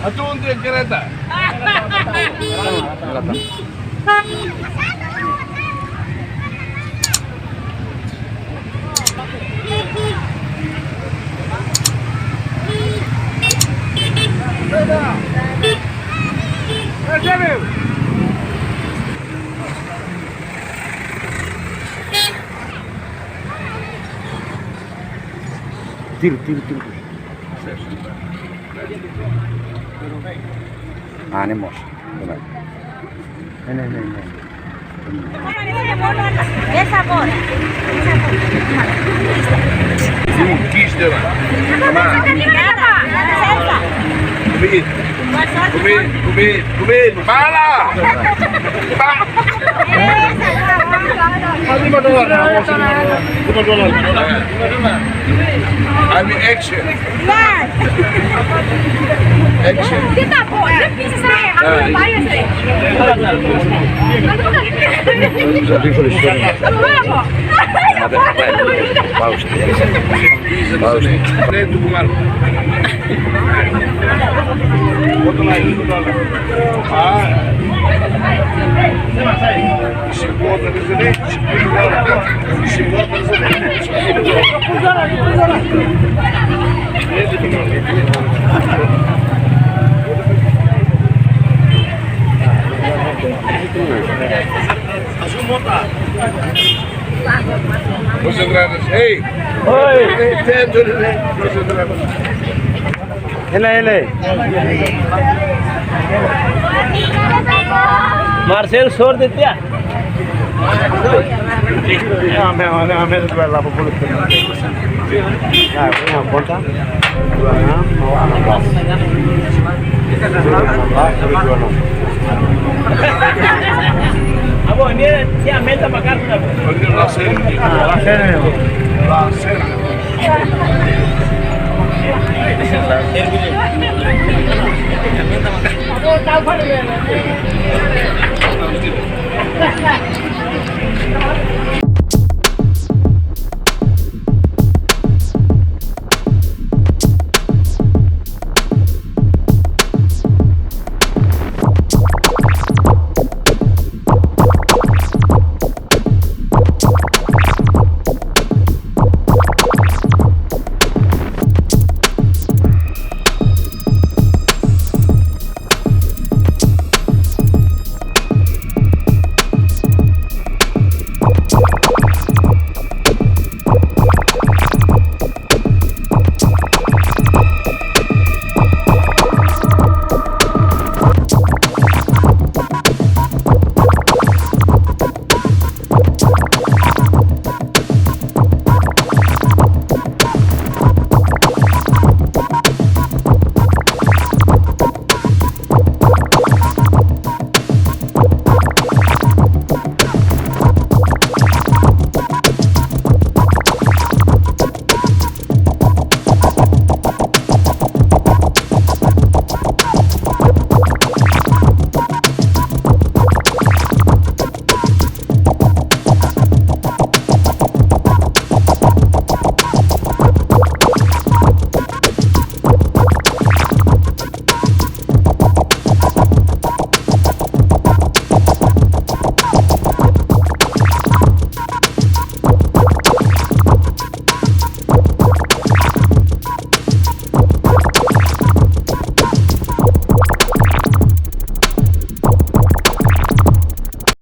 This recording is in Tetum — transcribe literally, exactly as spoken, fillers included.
Atu unti kereta. Tiru, tiru, tiru. Ah, ne'e mós. Benar. Ne'e, ne'e, ne'e, ne'e. Esa bola. Esa bola. Kiss dela. Come on. Come in. Come in, come in, come in. Bala! Ba- Lima dolar. Lima dolar. Ami action. Action. Kita po, dia bisa saya. Aku bayar saya. Jadi, kalau sudah. Apa? Paus. Paus. Preto com algo. Outro lado, outro lado. Ah. Concentrados. Ei! Oi! Ei, ei, ei, concentrados. Ele, ele. Marcel, sorte tiha. Ame, ame, ame, tu vai lá para o bolo. Ah, vem a conta. Dua enam, mau enam belas. Dua enam belas, dua enam. Abo, ini dia minta makan, Abo. Ini rasanya. Ah, rasanya. Rasanya.